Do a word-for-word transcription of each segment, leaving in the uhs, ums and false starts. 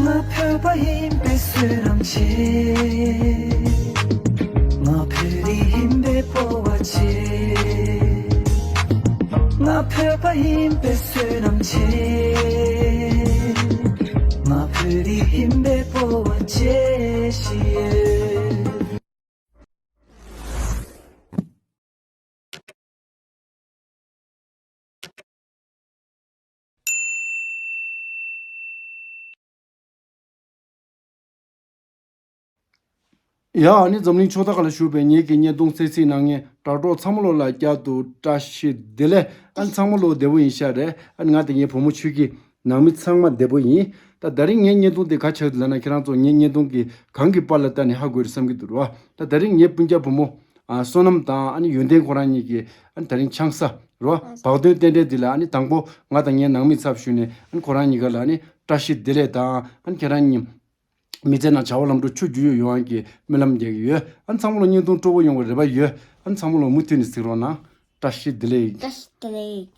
ང་བོད་པ་ཡིན་པའི་བསོད་ནམས་ཆེ། ང་བོད་རིགས་ཡིན་པའི་སྤོབས་པ་ཆེ། ང་བོད་པ་ཡིན་པའི་བསོད་ནམས་ཆེ། ང་བོད་རིགས་ཡིན་པའི་སྤོབས་པ་ཆེ་ཞིག་ཡོད། ཡ། ཨ་ནི་འཛམ་གླིང་ཕྱོགས་མཐའ་ཁག་ལ་བཞུགས་པའི་ངེད་ཀྱི་བརྙན་ཐུང་གསན་གཟིགས་གནང་མཁན་དྲ་གྲོགས་ཚང་མ་ལོ་ལ་བསྐྱར་དུ་བཀྲ་ཤིས་བདེ་ལེགས། ཨ་ནི་ཚང་མ་ལོ་བདེ་པོ་ཡིན་ཤག་རེད། ཨ་ནི་ང་དང་ངའི་བུ་མོ་ཆོས་སྐྱིད། ནང་མི་ཚང་མ་བདེ་པོ་ཡིན། ད་ད་རིང་ངའི་བརྙན་ཐུང་དེ་ག་ཆགས་འདུག་ལབ་ན། ཁྱེད་རང་ཚོ་ངའི་བརྙན་ཐུང་གི་གང་གི་པར་ལ་བལྟས་ནས་ཧ་གོ་རེད་བསམ་གྱི་འདུག་རོ། ད་ད་རིང་ངའི་སྤུན་ཀྱག་བུ་མོ། ཨ། བསོད་ནམས་དང་ཨ་ནི་ཡོན་ཏན་ཁོ་རང་གཉིས་ཀྱི་ཨ་ནི་ད་རིང་ཆང་ས་རོ། བག་སྟོན་རྟེན་འབྲེལ་འདི་ལ་ཨ་ནི་དང་པོ་ང་དང་ངའི་ནང་མི་ཚབ་ཞུས་ནས་ཨ་ནི་ཁོ་རང་གཉིས་ཀ་ལ་ཨ་ནི་བཀྲ་ཤིས་བདེ་ལེགས་དང་། ཨ་ནི་ཁྱེད་རང་གཉིས་མི་ཚེ་ནང་བྱ་བ་ལམ་འགྲོ་ཆུ་རྒྱུས་ཡོད་ཡོང་ཡག་གི་སྨོན་ལམ་རྒྱག་གི་ཡོད། ཨ་ནི་ཚང་མ་ལ་བརྙན་ཐུང་སྤྲོ་པོ་ཡོང་བའི་རེ་བ་ཡོད། ཨ་ནི་ཚང་མ་ལ་མུ་མཐུད་ནས་གཟིགས་རོགས་གནང་། བཀྲ་ཤིས་བདེ་ལེགས། བཀྲ་ཤིས་བདེ་ལེགས།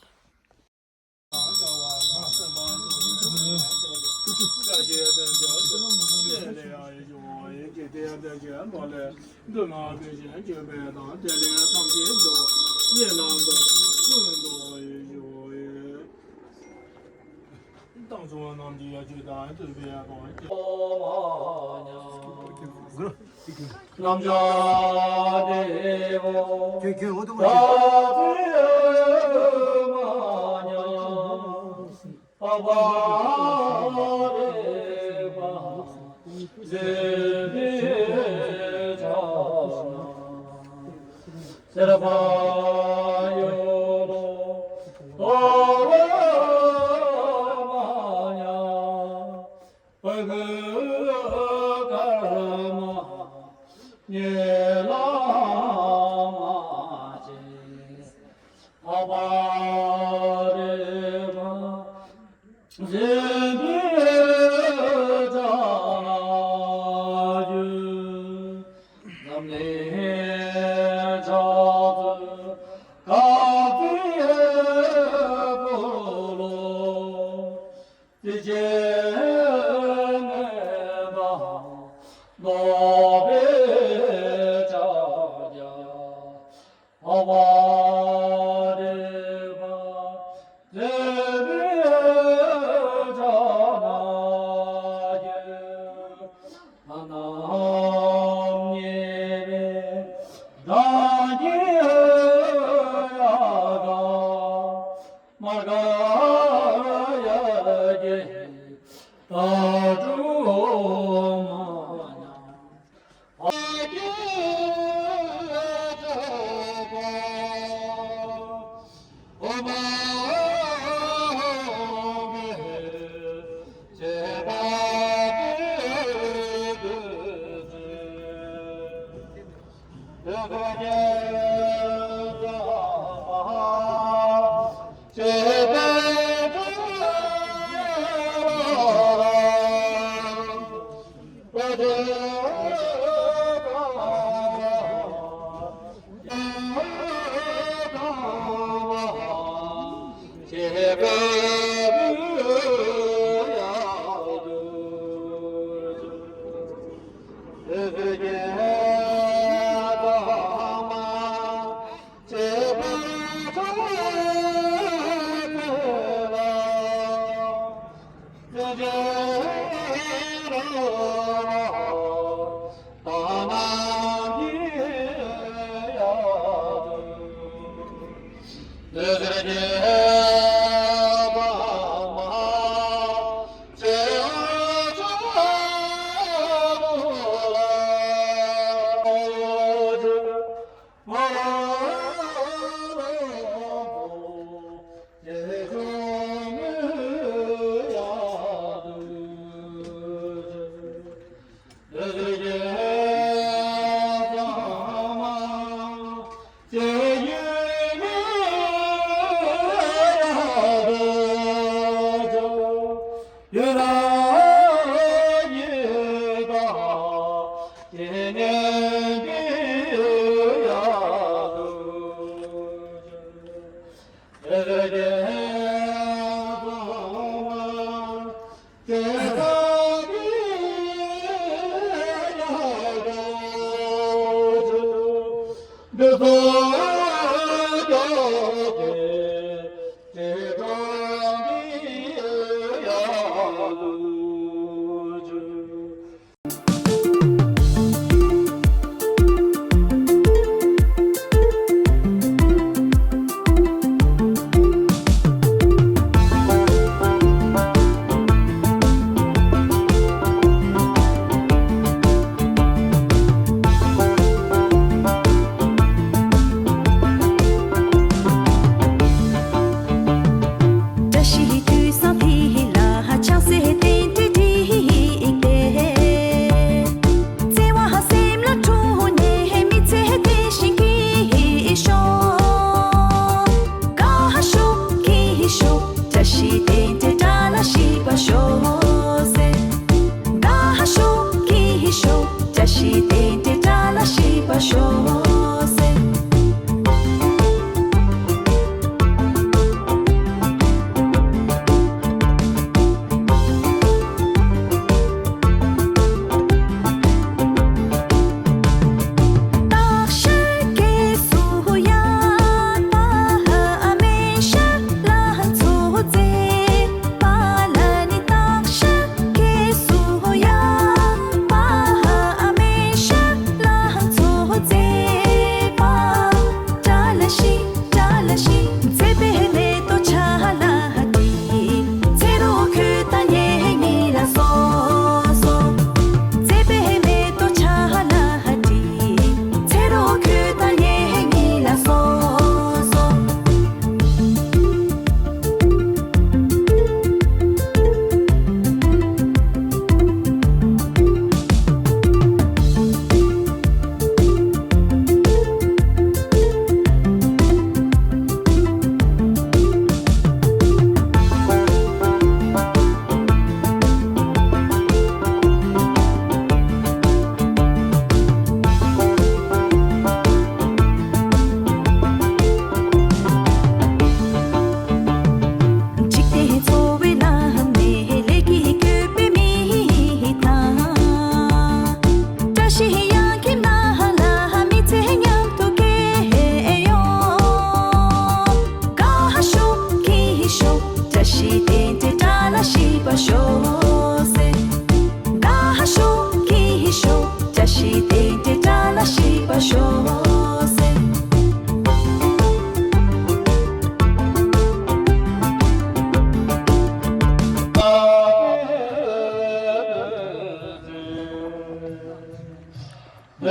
ཀ་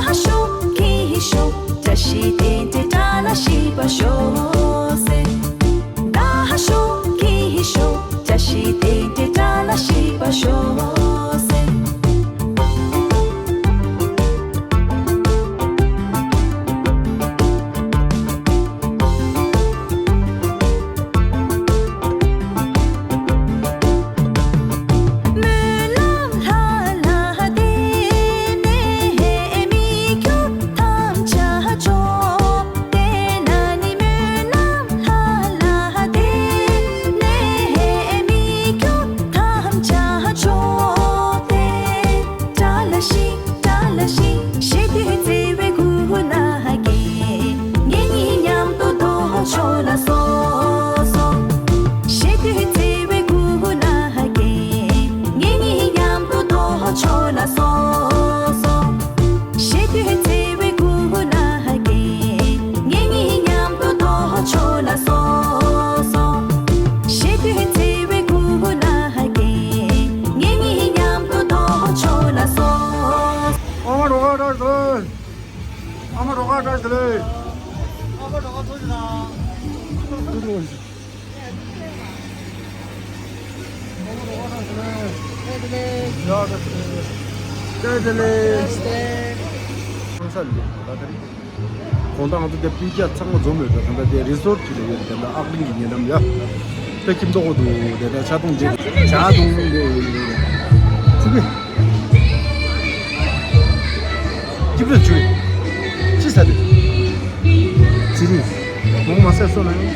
ཧ་ཤོ་ཀི་ཧི་ཤོ། བཀྲ་ཤིས་བདེ་འབྲེལ་བཀྲ་ལ་ཤིས་པ་ཤོག་ཟེར། ད་ཧ་ཤོ་ཀི་ཧི་ཤོ། བཀྲ་ཤིས་བདེ་འབྲེལ་བཀྲ་ལ་ཤིས་པ་ཤོག་ཟེར། སྨོན་ལམ་ལྷ་ལ་བརྟེན་ནས་མི་ཁྱོད་ཐམས་ཅད་མཆོག་དེ་ན་ནི། སྨོན་ལམ་ལྷ་ལ་བརྟེན་ནས་མི་ཁྱོད་ཐམས་ཅད་མཆོག་དེ། བཀྲ་ལ་ཤིས། བཀྲ་ལ་ཤིས། ཞི་དུལ་བརྩེ་བའི་སྐུ་ལ་བརྟེན། ངེད་གཉིས་མཉམ་དུ་རྡོ་མཆོག་ལ་སོང་སོང་། ཞི་དུལ་བརྩེ་བའི་སྐུ་ལ་བརྟེན། ངེད་གཉིས་མཉམ་དུ་རྡོ་མཆོག་ལ་སོང་སོང་། ཞི་དུལ་བརྩེ་བའི་སྐུ་ལ་བརྟེན། ངེད་གཉིས་མཉམ་དུ་རྡོ་མཆོག་ལ་སོང་སོང་། ཞི་དུལ་བརྩེ་བའི་སྐུ་ལ་བརྟེན། ངེད་གཉིས་མཉམ་དུ་རྡོ་མཆོག་ལ་སོང་། ཨ་མ་རོ་ཁ་བཀྲ་ཤིས་བདེ་ལེགས། ཨ་མ་རོ་ཁ་བཀྲ་ཤིས་བདེ་ལེགས། ཨ་མ་རོ་ཁ་ཐུགས་རྗེ་གནང་། ཨ་མ་རོ་ཁ་བཀྲ་ཤིས་བདེ་ལེགས། ཡ་བཀྲ་ཤིས་བདེ་ལེགས། བཀྲ་ཤིས་བདེ་ལེགས། ཁོང་ས་ལས་ད་ད་རེད། གོང་ད་ང་ཚོ་དེ་སྤུན་ཀྱག་ཚང་མ་འཛོམས་ཡོད་པ་དང་། ད་དེ་རི་སོར་ཅིག་ལ་ཡོད་པ་དང་། ཨག་གླིང་གི་ཉེ་འགྲམ་ཡ། དེ་ཁྱིམ་ཐོག་འདུག་དེ་ད་ཇ་འཐུང་དེ། ཇ་འཐུང་དེ། ཚུགས་པས། སྐྱིད་པོ་བྱོས། ཅི་ཟ་དེ། ཚི་རིང་། མོང་མ་སེ་སོ་ན་ཡོང་།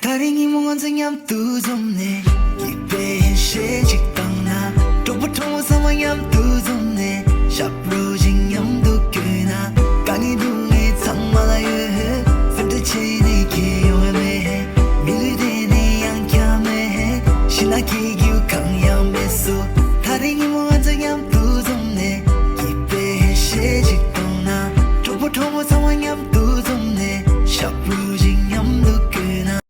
ད་རེས་ཉིན་མོ་ང་ཚོ་མཉམ་དུ་འཛོམས་ནས། སྐྱིད་པའི་གཞས་ཅིག་བཏང་ན། གྲོགས་པོ་གྲོགས་མོ་ཚང་མ་མཉམ་དུ་འཛོམས་ནས། ཞབས་བྲོ་ཅིག་མཉམ་དུ་བརྐོས་ན། དཀའ་ངལ་སྡུག་བསྔལ་ཚང་མ་ལ་ཡོད། སེམས་ཁྲལ་བྱས་ནས་སྐྱིད་ཡོང་བ་མེད། མི་ལུས་དེ་ནི་ཡང་བསྐྱར་མེད། ཕྱི་ནང་སྐྱིད་རྒྱུ་གང་ཡང་མེད་སོ། ད་རེས་ཉིན་མོ་ང་ཚོ་མཉམ་དུ་འཛོམས་ནས། སྐྱིད་པའི་གཞས་ཅིག་བཏང་ན། གྲོགས་པོ་གྲོགས་མོ་ཚང་མ་མཉམ་དུ་འཛོམས་ནས། ཞབས་བྲོ་ཅིག་མཉམ་དུ་བརྐོས་ན།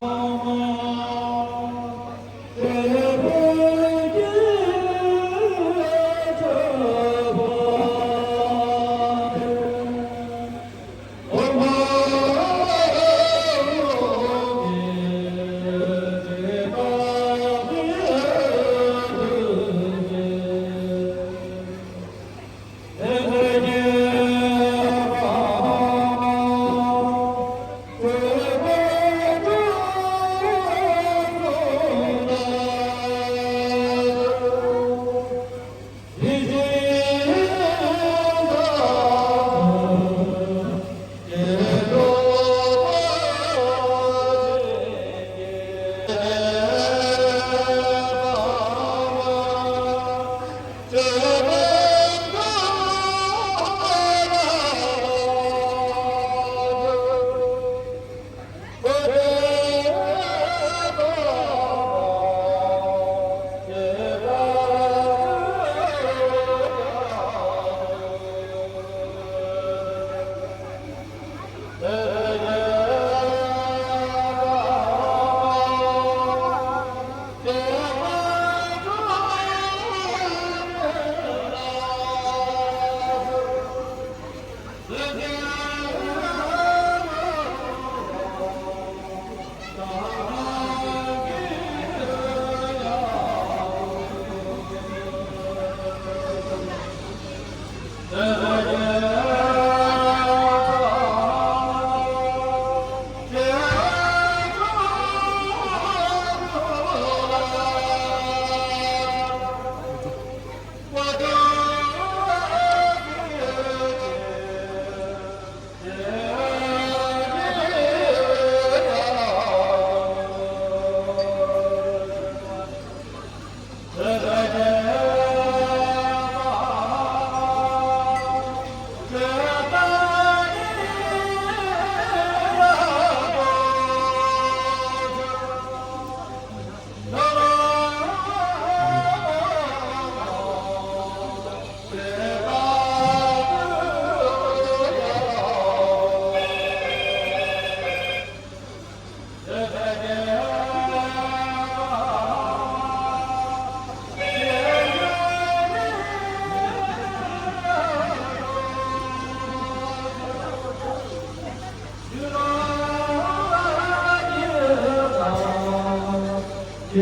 དེ་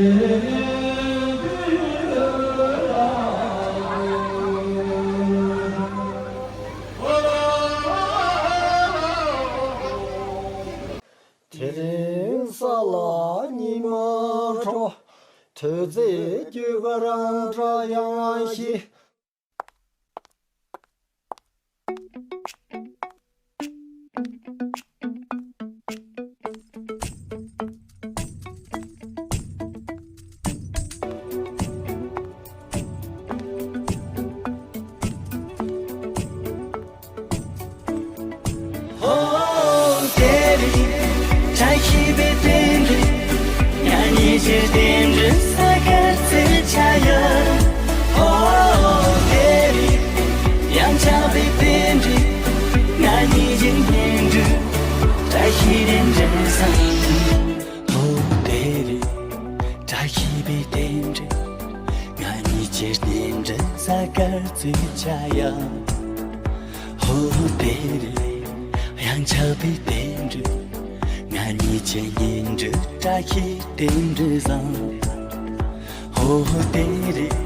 རིང་ས་ལ་ཉི་མ་དྲོ། དུས་ཚོད་རྒྱུ་བ་རང་འདྲ་ཡང་ཞིག་ཧོ་དེ་རིང་བཀྲ་ཤིས་པའི་རྟེན་འབྲེལ། ང་གཉིས་ཀྱི་རྟེན་འབྲེལ་ས་གར་བརྩི་བྱ་ཡ། ཧོ་དེ་རིང་ཡང་ཆགས་པའི་རྟེན་འབྲེལ། ང་གཉིས་ཀྱི་གཉེན་སྒྲིག་བཀྲ་ཤིས་རྟེན་འབྲེལ་བཟང་། ཧོ་དེ་རིང་བཀྲ་ཤིས་པའི་རྟེན་འབྲེལ། ང་གཉིས་ཀྱི་རྟེན་འབྲེལ་ས་གར་བརྩི་བྱ་ཡ། ཧོ་དེ་རིང་ཡང་ཆགས་པའི་རྟེན་འབྲེལ། ང་གཉིས་ཀྱི་གཉེན་སྒྲིག་བཀྲ་ཤིས་རྟེན་འབྲེལ་བཟང་། ཧོ་ཧོ་དེ་རིང་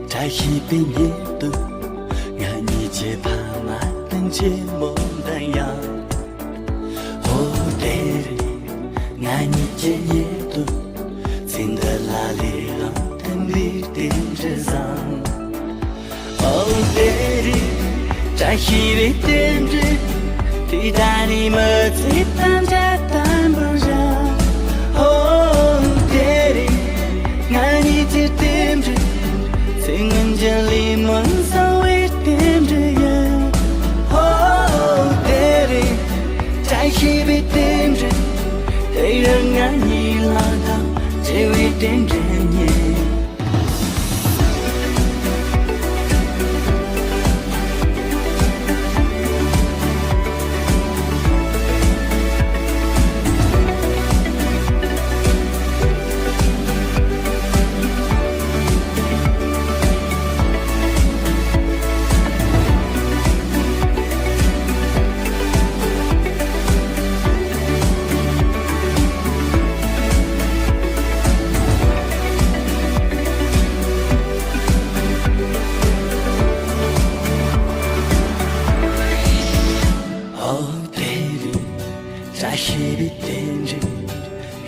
བཀྲ་ཤིས་པའི་ཉིན་དུ། ང་གཉིས་ཀྱི་ཕ་མ་དང་ཆེན་མོ་དང་ཡང་། ཧོ་དེ་རིང་ང་གཉིས་ཀྱི་ཉིན་དུ། ཚེ་འདི་ལ་ལས་རང་མཐུན་པའི་རྟེན་འབྲེལ་བཟང་། ཨོ་དེ་རིང་བཀྲ་ཤིས་པའི་རྟེན་འབྲེལ། དེ་ད་ནི་མི་ཚེ་ཐམས་ཅད་དམ་པོར་བཞག། ཨོ་དེ་རིང་ང་གཉིས་ཀྱི་རྟེན་འབྲེལ། ཚེ་སྔོན་གྱི་ལས་སྨོན་གསོ་བའི་རྟེན་འབྲེལ་ཡིན། ཨོ་དེ་རིང་བཀྲ་ཤིས་པའི་རྟེན་འབྲེལ། དེ་ཡང་ང་གཉིས་ལ་དང་བྲལ་བའི་རྟེན་འབྲེལ་ཉིད། ཨོ་དེ་རིང་བཀྲ་ཤིས་པའི་རྟེན་འབྲེལ།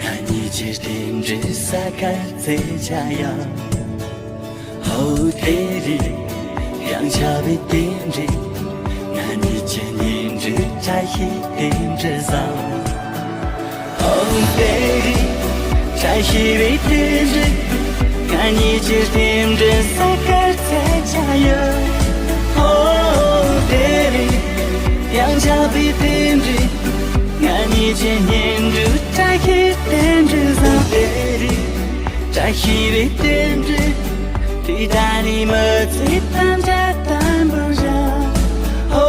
ང་གཉིས་ཀྱི་རྟེན་འབྲེལ་ས་གར་བརྩི་བྱ་ཡ། ཧོ་དེ་རིང་ཡང་ཆགས་པའི་རྟེན་འབྲེལ། ང་གཉིས་ཀྱི་གཉེན་སྒྲིག་བཀྲ་ཤིས་རྟེན་འབྲེལ་བཟང་། ཨོ་དེ་རིང་བཀྲ་ཤིས་པའི་རྟེན་འབྲེལ། ང་གཉིས་ཀྱི་རྟེན་འབྲེལ་ས་གར་བརྩི་བྱ་ཡ། ཨོ་དེ་རིང་ཡང་ཆགས་པའི་རྟེན་འབྲེལ། ང་གཉིས་ཀྱི་གཉེན་སྒྲིག་བཀྲ་ཤིས་རྟེན་འབྲེལ་བཟང་། དེ་རིང་བཀྲ་ཤིས་པའི་རྟེན་འབྲེལ། དེ་ད་ནི་མི་ཚེ་ཐམས་ཅད་དམ་པོར་བཞག། ཨོ་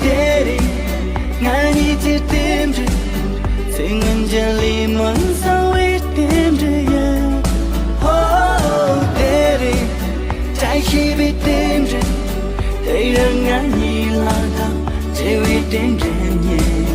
དེ་རིང་ང་གཉིས་ཀྱི་རྟེན་འབྲེལ། ཚེ་སྔོན་གྱི་ལས་སྨོན་གསོ་བའི་རྟེན་འབྲེལ་ཡིན། ཨོ་དེ་རིང་བཀྲ་ཤིས་པའི་རྟེན་འབྲེལ། དེ་ཡང་ང་གཉིས་ལ་དང་བྲལ་བའི་རྟེན་འབྲེལ་ཉིད།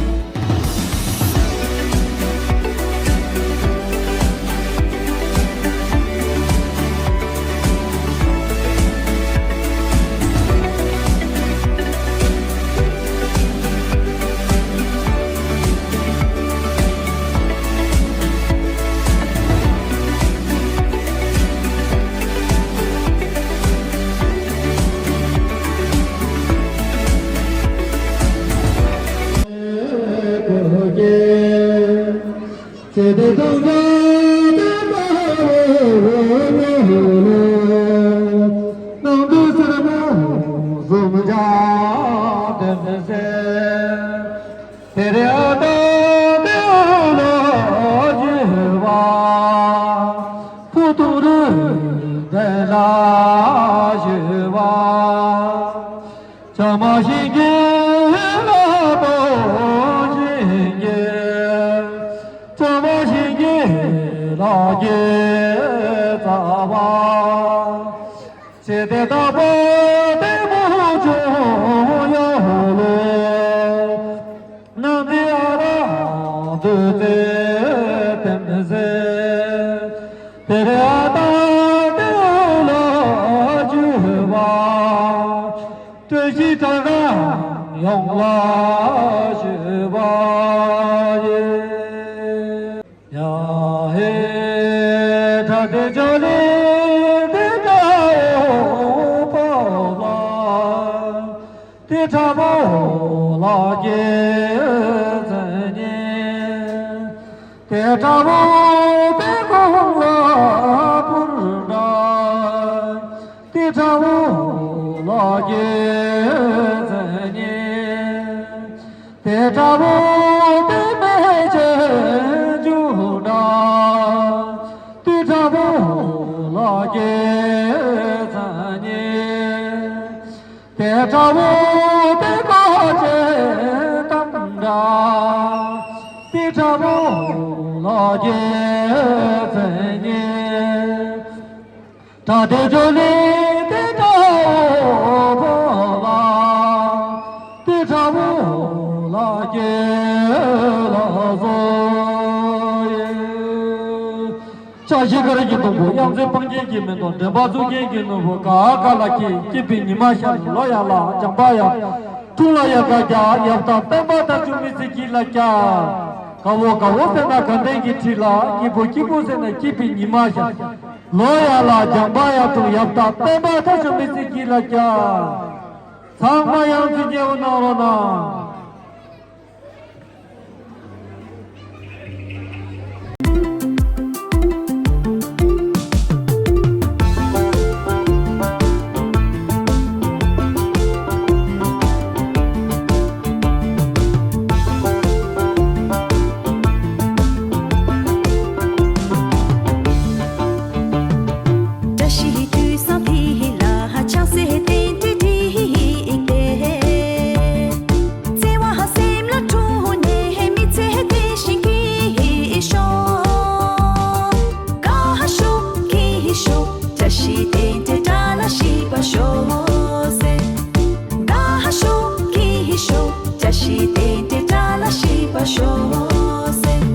བྱ་མ་བྱིན་གྱིས་ལ་གཏོར་བྱིན་གྱིས། བྱ་མ་བྱིན་གྱིས་ལ་རྒྱས་རྩ་བ། ཚེ་འདི་དག་པོ་བདེ་མོ་བྱུང་ཡོད་ལོ། ནང་དེ་ཨ་ར་འདུས་ཚེ་དེམ་ཟེར། དེ་ཇོ་ལི་དེ་དགྲ་བོ་ཕོ་ལ། དེ་དགྲ་བོ་ལ་རྒྱལ་མཚན་ཉིད། དེ་དགྲ་བོ་དེ་ཁོང་ལ་པུར་འདྲ། དེ་དགྲ་བོ་ལ་རྒྱལ་མཚན་ཉིད། དེ་དགྲ་བོ་དེ་མེ་ཆེན་རྒྱུ་འདྲ། དེ་དགྲ་བོ་ལ་རྒྱལ་མཚན་ཉིད། དེ་དགྲ་བོ་དེ་ཀ་ཆེན་གཏམ་འདྲ། དེ་དགྲ་བོ་ལ་རྒྱལ་མཚན་ཉིད། དགྲ་དེ་ཇོ་ལི་དེ་དགྲ་བོ་ཕོ་ལ། དེ་དགྲ་བོ་ལ་རྒྱལ་ལ་བཟོ་ཡི། ལྕགས་ཞིག་དཀར་གྱི་སྡོང་པོ། གཡང་རྩེ་སྤང་རྒྱན་གྱི་མེ་ཏོག་འདྲེན་པ་གཙུག་རྒྱན་གྱི་ནོར་བུ། ག་ག་ལ་སྐྱེས། སྐྱིད་པའི་ཉི་མ་ཤར། ལོ་ཡར་ལ་ལྗང་པ་ཡར། དྲུང་ལ་ཡར་ཀ་རྒྱག་ཡབ་དང་བསྟན་པ་མཐར་ཕྱིན་མི་ཚེ་སྐྱིད་ལ་སྐྱེལ། དགའ་བོ་དགའ་བོ་ཟེར་ན་དགའ་ལྡན་གྱི་ཁྲི་ལ། སྐྱིད་པོ་སྐྱིད་པོ་ཟེར་ན་སྐྱིད་པའི་ཉི་མ་ཤར། ལོ་ཡར་ལ་ལྗང་པ་ཡར། དྲུང་ཡབ་དང་བསྟན་པ་མཐར་ཕྱིན་མི་ཚེ་སྐྱིད་ལ་སྐྱེལ། ཚང་མ་ཡང་རྩེ་ཉེ་བོ་གནང་རོགས་གནང་། བཀྲ་ཤིས་དུས་བཟང་འདི་ལ་ཕྱག་འཚལ་རྟེན་འབྲེལ་བྲིས་ཏེ། བརྩེ་བ་སེམས་ལ་འཁྲུངས་ནས་མི་ཚེ་བརྟན་ཞིང་སྐྱིད་ཤོག་དགའ་ཤོག་སྐྱིད་ཤོག་བཀྲ་ཤིས་རྟེན་འབྲེལ་བཀྲ་ལ་ཤིས་པ་ཤོག་ཟེར། དགའ་ཤོག་སྐྱིད་ཤོག་བཀྲ་ཤིས་རྟེན་འབྲེལ་བཀྲ་ལ་ཤིས་པ་ཤོག་ཟེར།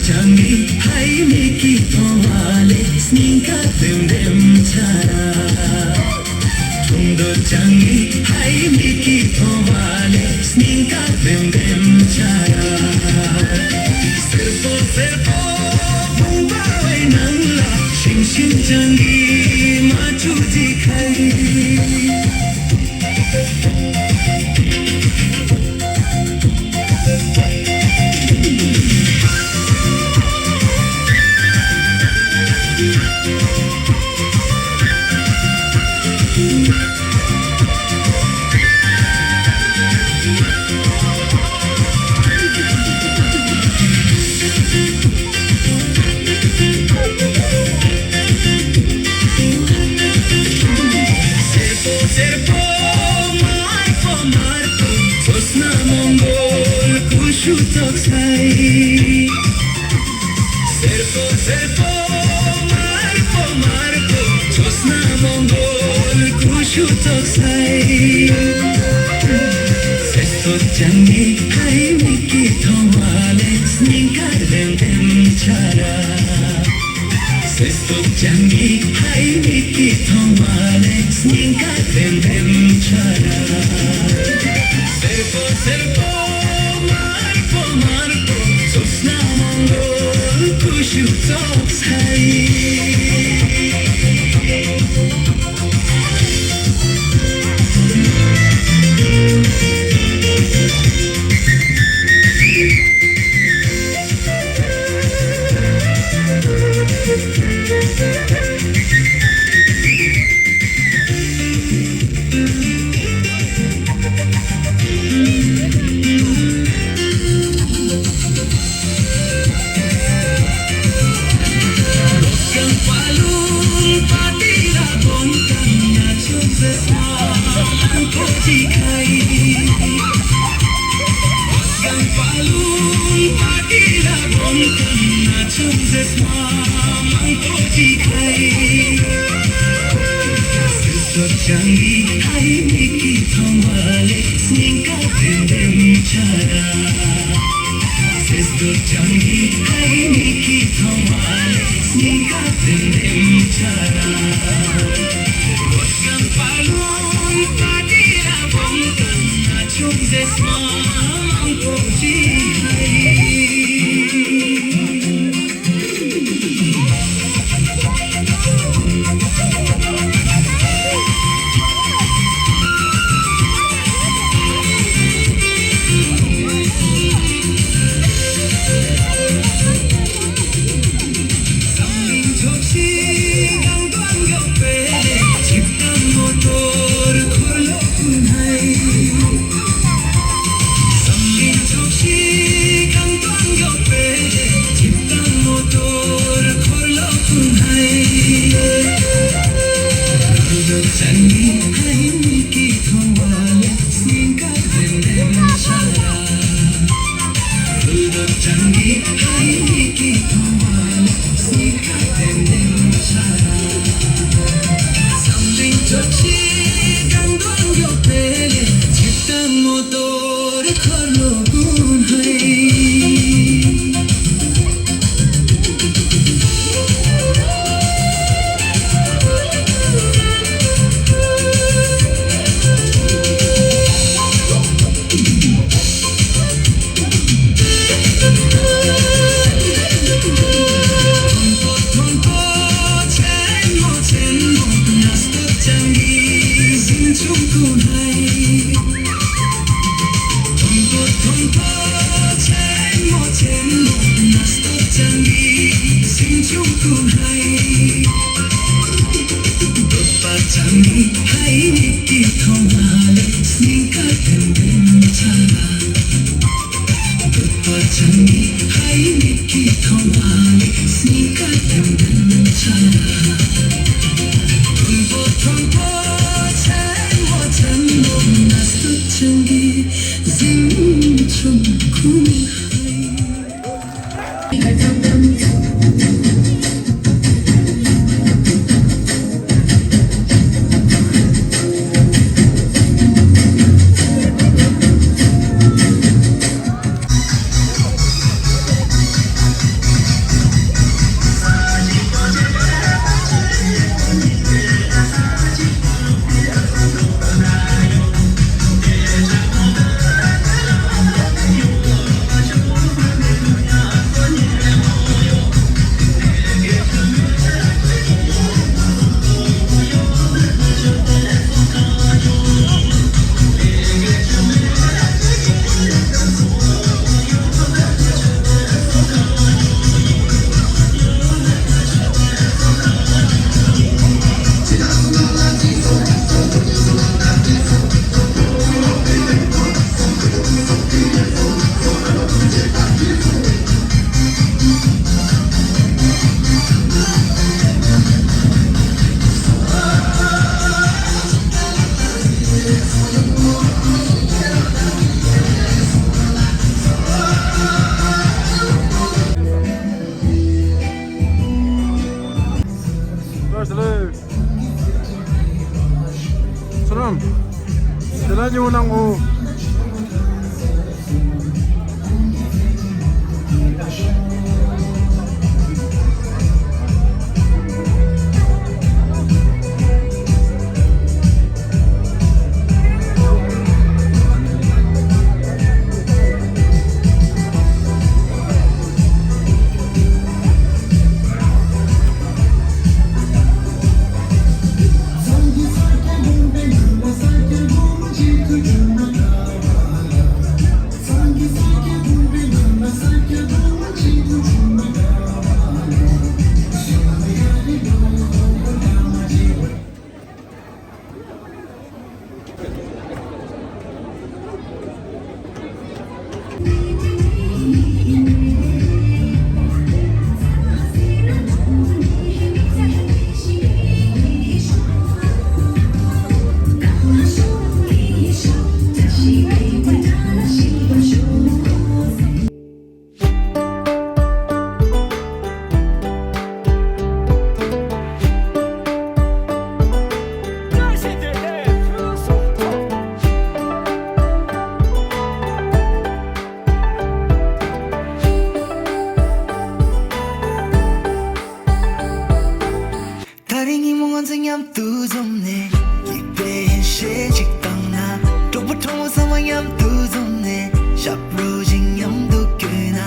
ལྕང་གི་ཧའི་མིག་གིས་མཐོང་བ་ལས་སྙིང་ག་ལྡེམ་ལྡེམ་འཆར། འཁྲུངས་སྟོད་ལྕང་གི་ཧའི་མིག་གིས་མཐོང་བ་ལས་སྙིང་ག་ལྡེམ་ལྡེམ་འཆར། སེར་པོ་སེར་པོ་བུང་བ་བའི་ནང་ལ་ཞིམ་ཞིམ་ལྕང་གི་མ་ཆུ་ཅིག་ཁའི། སེར་པོ་སེར་པོ་དམར་པོ་དམར་པོ་ཚོ་སྣ་མོ་མགོ་ཀུ་ཤུ་ཙོག་སའི། སེར་པོ་སེར་པོ་དམར་པོ་དམར་པོ་ཚོ་སྣ་མོ་མགོ་ཀུ་ཤུ་ཙོག་སའི། སེར་སྟོད་ལྕང་གི་ཧའི་མིག་གིས་མཐོང་བ་ལས་སྙིང་ག་ལྡེམ་ལྡེམ་འཆར། སེར་སྟོད་ལྕང་གི་ཧའི་མིག་གིས་མཐོང་བ་ལས་སྙིང་ག་ལྡེམ་ལྡེམ་འཆར། སེར་པོ་སེར་པོ་དམར་པོ་དམར་པོ་ཚོ་སྣ་མོ་མགོ་ཀུ་ཤུ་ཙོག་སའི། སེར་སྟོད་ལྕང་གི་ཧའི་མིག་གིས་མཐོང་བ་ལས་སྙིང་ག་ལྡེམ་ལྡེམ་འཆར། སེར་སྟོད་ལྕང་གི་ཧའི་མིག་གིས་མཐོང་བ་ལས་སྙིང་ག་ལྡེམ་ལྡེམ་འཆར། ཡོང་གནང་ངོ་། ད་རེས་ཉིན་མོ་ང་ཚོ་མཉམ་དུ་འཛོམས་ནས། སྐྱིད་པའི་ཡེ་ཤེས་ཅིག་བཏང་ན། གྲོགས་པོ་གྲོགས་མོ་ཚང་མ་མཉམ་དུ་འཛོམས་ནས། ཞབས་བྲོ་ཞིག་མཉམ་དུ་བརྐྱངས་ན།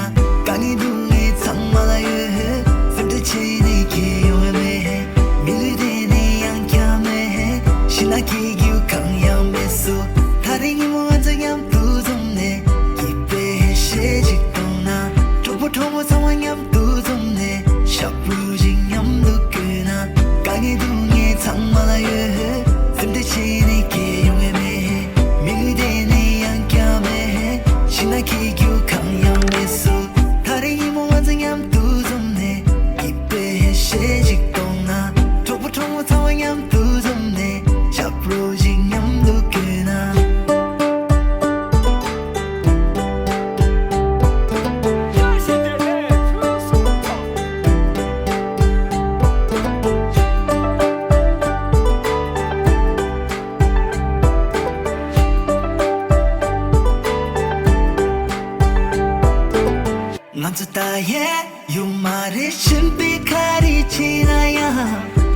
དཀའ་ངལ་སྡུག་བསྔལ་ཚང་མ་ལ་ཡོད། སེམས་ཁྲལ་བྱས་ནས་ཁྱད་ཡོང་བ་མེད། མི་ལུས་བདེ་ནས་ཡང་བསྐྱར་མེད། ཤི་ན་སྐྱེ་རྒྱུ་གང་ཡང་མེད་སོ། ད་རེས་ཉིན་མོ་ང་ཚོ་མཉམ་དུ་འཛོམས་ནས། སྐྱིད་པའི་ཡེ་ཤེས་ཅིག་བཏང་ན། གྲོགས་པོ་གྲོགས་མོ་ཚང་མ་མཉམ་དུ་འཛོམས་ནས། ཞབས་བྲོ་ཞིག་མཉམ་དུ་བརྐྱངས་ན། དཀའ་ངལ་སྡུག་བསྔལ་ཚང་མ་ལ་ཡོད། སེམས་ཁྲལ་བྱས་ནས་ཁྱད་ཡོང་བ་མེད། མི་ལུས་བདེ་ནས་ཡང་བསྐྱར་མེད། ཤི་ན་སྐྱེ་རྒྱུ་གང་ཡང་མེད་སོ། ད་རེས་ཉིན་མོ་ང་ཚོ་མཉམ་དུ་འཛོམས་ནས། སྐྱིད་པའི་ཡེ་ཤེས་ཅིག་བཏང་ན། གྲོགས་པོ་གྲོགས་མོ་ཚང་མ་མཉམ་དུ་འཛོམས་ནས། ཞབས་བྲོ་ཞིག་མཉམ་དུ་བརྐྱངས་ན། ང་ཚོ་ད་ཡས་ཡོད་མ་རེད། གཞན་པས་ག་རེ་བྱས་ན་ཡང་།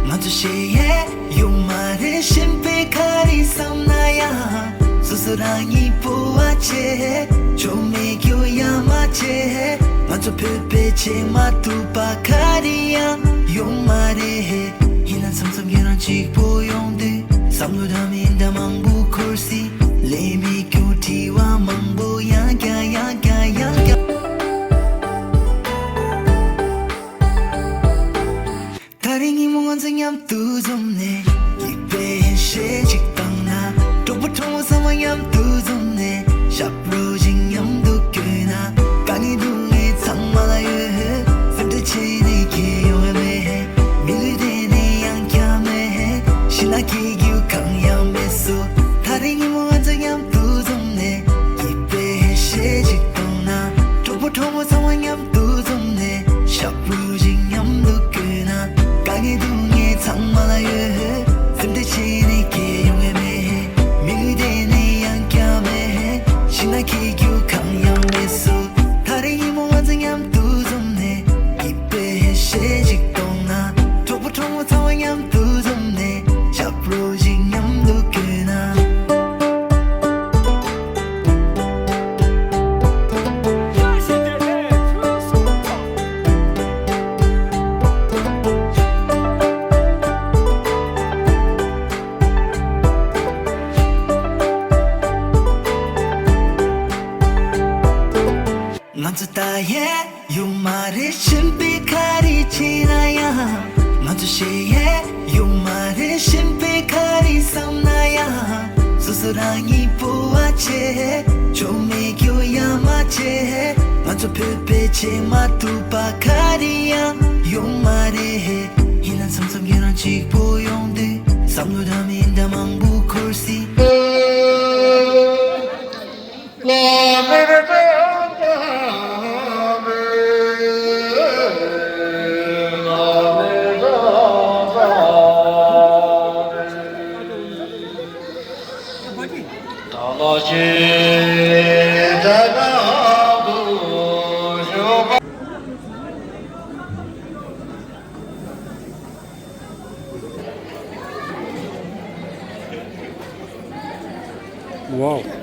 ང་ཚོ་ཞེ་ཡས་ཡོད་མ་རེད། གཞན་པས་ག་རེ་བསམ་ན་ཡང་། སོ་སོ་རང་ཉིད་སྤོབས་པ་བྱེད། ཆོ་མེད་རྒྱུ་ཡ་མ་བྱེད། ང་ཚོ་བོད་པའི་ཆེས་མ་ཐུབ་པ་ག་རེ་ཡང་ཡོད་མ་རེད། ཡིན་ན་མཚམས་མཚམས་ཁྱེད་རང་གཅིག་པོ་ཡོང་དུས། བསམ་བློ་འདྲ་མིན་འདྲ་མང་པོ་འཁོར་སྲིད། ལས་མེད་རྒྱུ་དྲི་བ་མང་པོ་ཡང་བསྐྱར་ཡང་བསྐྱར་ཡང་བསྐྱར། ད་རེས་ཉིན་མོ་ང་ཚོ་མཉམ་དུ་འཛོམས་ནས། སྐྱིད་པའི་ཡེ་ཤེས་ཅིག་བཏང་ན། གྲོགས་པོ་གྲོགས་མོ་ཚང་མ་མཉམ་དུ་འཛོམས་ནས། ཞབས་བྲོ་ཞིག་མཉམ་དུ་བརྐྱངས་ན། དཀའ་ངལ་སྡུག་བསྔལ་ཚང་མ་ལ་ཡོད། སེམས་ཁྲལ་བྱས་ནས་ཁྱད་ཡོང་བ་མེད། མི་ལུས་བདེ་ནས་ཡང་བསྐྱར་མེད། ཤི་ན་སྐྱེ་རྒྱུ་གང་ཡང་མེད་སོ། ད་རེས་ཉིན་མོ་ང་ཚོ་མཉམ་དུ་འཛོམས་ནས། སྐྱིད་པའི་ཡེ་ཤེས་ཅིག་བཏང་ན། གྲོགས་པོ་གྲོགས་མོ་ཚང་མ་མཉམ་དུ་འཛོམས་ནས། ཞབས་བྲོ་ཞིག་མཉམ་དུ་བརྐྱངས་ན། དཀའ་ངལ་སྡུག་བསྔལ་ཚང་མ་ལ་ཡོད། སེམས་ཁྲལ་བྱས་ནས་ཁྱད་ཡོང་བ་མེད། མི་ལུས་བདེ་ནས་ཡང་བསྐྱར་མེད། ཤི་ན་སྐྱེ་རྒྱུ་གང་ཡང་མེད་སོ། ད་རེས་ཉིན་མོ་ང་ཚོ་མཉམ་དུ་འཛོམས་ནས། སྐྱིད་པའི་ཡེ་ཤེས་ཅིག་བཏང་ན། གྲོགས་པོ་གྲོགས་མོ་ཚང་མ་མཉམ་དུ་འཛོམས་ནས། ཞབས་བྲོ་ཞིག་མཉམ་དུ་བརྐྱངས་ན། ང་ཚོ་ད་ཡས་ཡོད་མ་རེད། གཞན་པས་ག་རེ་བྱས་ན་ཡང་། ང་ཚོ་ཞེ་ཡས་ཡོད་མ་རེད། གཞན་པས་ག་རེ་བསམ་ན་ཡང་། སོ་སོ་རང་ཉིད་སྤོབས་པ་བྱེད། ཆོ་མེད་རྒྱུ་ཡ་མ་བྱེད། ང་ཚོ་བོད་པའི་ཆེས་མ་ཐུབ་པ་ག་རེ་ཡང་ཡོད་མ་རེད། ཡིན་ན་མཚམས་མཚམས་ཁྱེད་རང་གཅིག་པོ་ཡོང་དུས། བསམ་བློ་འདྲ་མིན་འདྲ་མང་པོ་འཁོར་སྲིད། Wow.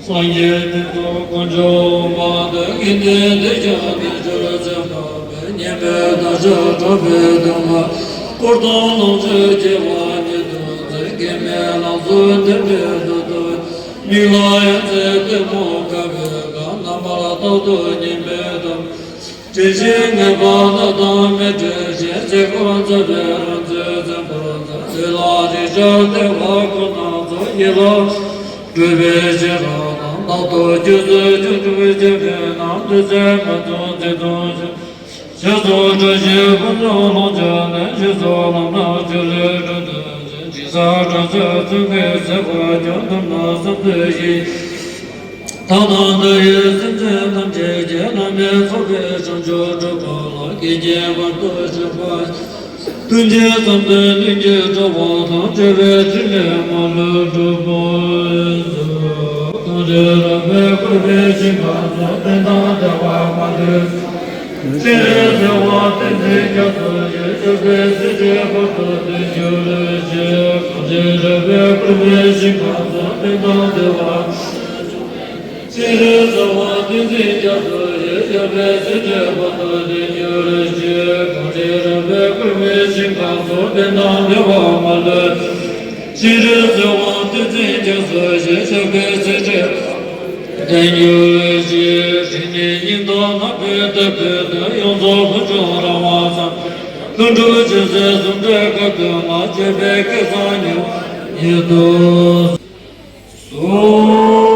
སངས་རྒྱས་བསྟན་དང་དཀོན་མཆོག་དམ་པ་དང་། དགེ་འདུན་གདུལ་བྱ་དང་། ཆོས་ལ་སེམས་དང་བས་ཉེ་ པའི་བདག་ཅག་གྲགས་པའི་དོན་ལ། འཁོར་དང་ལོངས་སྤྱོད་རྒྱལ་བ་ཉིད་དུ་མཛད། མཁྱེན་པའི་ལམ་སྲོལ་བསྟན་པའི་མདོ་སྟོན། མིག་ལ་ཡང་མཛེས་པའི་མོ་དགའ་བའི་མགར། རྣམ་པར་རྟག་ཏུ་སྙན་པའི་སྒྲ། དྲན་ཤེས་ངེས་པ་རྣམ་དག་མེད་བྲལ་ཞིང་། ཚེ་འཁོར་མཛད་པའི་རང་ཚུལ་མཚན་པར་མཛད། དེ་ལ་རིགས་བརྒྱ་དེ་བ་ཁོ་ན་ཚོགས། ཡིད་ལ་སྤྲོས་པའི་ཤེས་རབ་དང་། རྟག་ཏུ་རྗེས་སུ་བྱུང་བའི་སྤྱན་རས་རྣམས། བདུད་རྩི་མ་བྱུང་ཚིག་དང་ཞལ། ཞལ་སོགས་བཀྲ་ཤིས་ཕུན་སུམ་ལོངས་སྤྱོད་ལས། ཞེས་སོགས་ལམ་རྣམས་ཆོས་ལས་སྒྲུབ་ཐུབ་ཅིང་། ཇི་ལྟར་བཀྲ་ཤིས་ཚོགས་ཀྱིས་བསྲེགས་པ་ཀྱང་། དུག་རྣམས་སྲན་ཚུལ་བཞིན། མཐའ་དང་མཐའ་ཡས་སེམས་ཅན་ཐམས་ཅད་ཀྱི། བླ་མེད་ཚོགས་པའི་བྱང་ཆུབ་སྒྲུབ་པ་ལ། དགེ་བསྙེན་བར་དུ་གཤེགས་པ། ལྷུན་གྱིས་བཟུང་སྟེ་ལྷུན་གྱིས་གྲུབ་པ་དང་། སྤྲོས་པའི་ཕྲིན་ལས་མ་ལུས་འགྲུབ་པར་མཛོད། གང་ཞིག་རབ་འབད་བསྐུལ་བའི་ཞིང་ཁམས་སུ། བསྟན་དང་བདེ་བ་མ་ལུས་པའི། སྤྱན་རས་གསལ་བ་ཏིང་འཛིན་རྒྱ་མཚོ་བཞིན། ཞབས་པད་སྲིད་མཐའི་བར་དུ་བརྟན་གྱུར་ཅིག་གང་ཞིག་རབ་འབད་བསྐུལ་བའི་ཞིང་ཁམས་སུ། བསྟན་དང་བདེ་བ་མ་ལུས་པའི། སྤྱན་རས་གསལ་བ་ཏིང་འཛིན་རྒྱ་མཚོ་བཞིན། ཞབས་པད་སྲིད་མཐའི་བར་དུ་བརྟན་གྱུར་ཅིག་གང་ཞིག་རབ་འབད་བསྐུལ་བའི་ཞིང་ཁམས་སུ། བསྟན་དང་བདེ་བ་མ་ལུས་པའི། སྤྱན་རས་གསལ་བ་ཏིང་འཛིན་རྒྱ་མཚོ་བཞིན། ཞབས་པད་སྲིད་མཐའི་བར་དུ་བརྟན་གྱུར་ཅིག་དེ་ནས་སྙིང་དང་རྣམ་པར་དག་པའི་དོན། ཡོངས་རྫོགས་ཕུན་ཚོགས་རང་དབང་བསམ་པའི། ལྷུན་གྲུབ་ཆོས་ཟད་ཟུང་འབྲེལ་སྐབས་དོན་ལ། སྤྱོད་པའི་སྐལ་བཟང་ཉེ་བར་བསྙེན་དུ་གསོལ།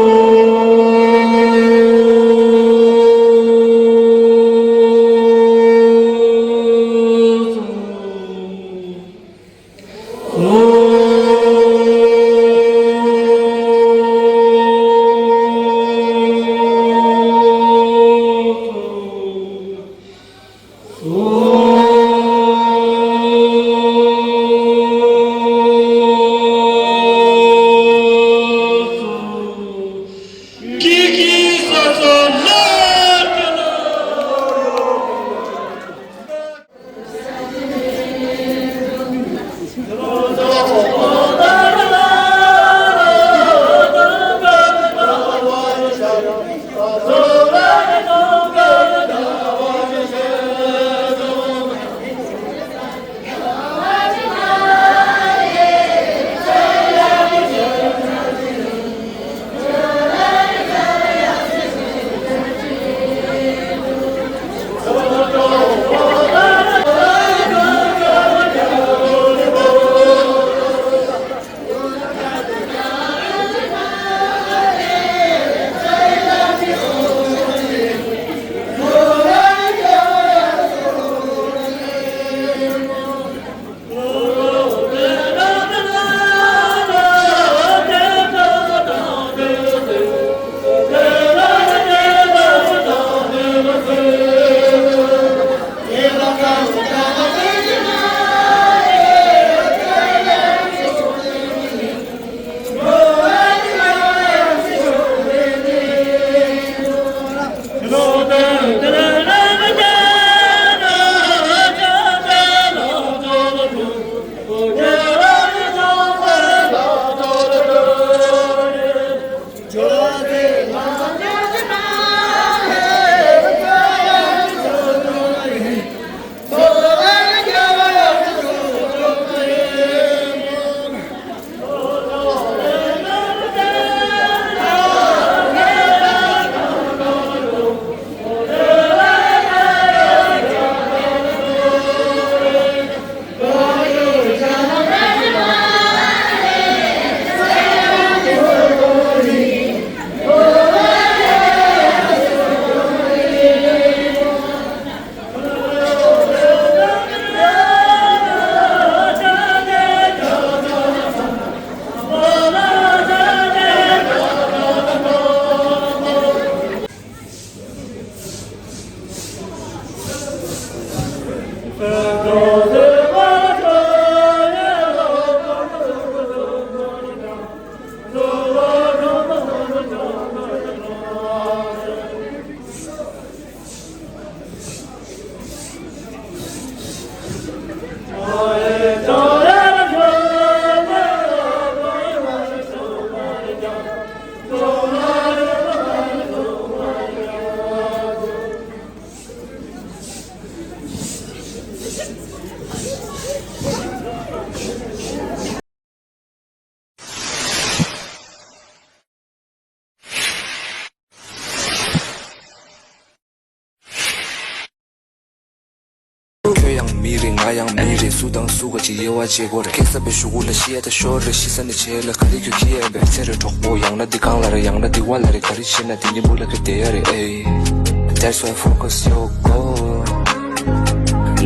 ཡིན་རེད། ང་ཡང་མི་རེད། སུ་དང་སུ་ག་ཅིག་དབྱེ་བ་བྱེད་དགོས་རེད། སྐད་གསར་པའི་གཞུག་གུ་ལ་ཤི་ཡ་ད་ཤོར་རེད། ཤི་ས་ནས་བྱས་ལ་ག་རེ་ཁྱོད་ཁྱི་ཡ་བས་ཚེ་རེད་གྲོགས་པོ། ཡང་ན་འདི་གང་ལ་རེད། ཡང་ན་འདི་བ་ལ་རེད། ག་རེ་བྱེད་ན་འདི་ཉིན་མོ་ལ་ཁྱོད་བསྡད་ཡ་རེད། ཨེ། That's why focus your goal,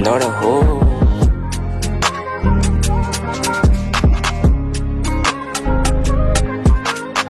not a hole.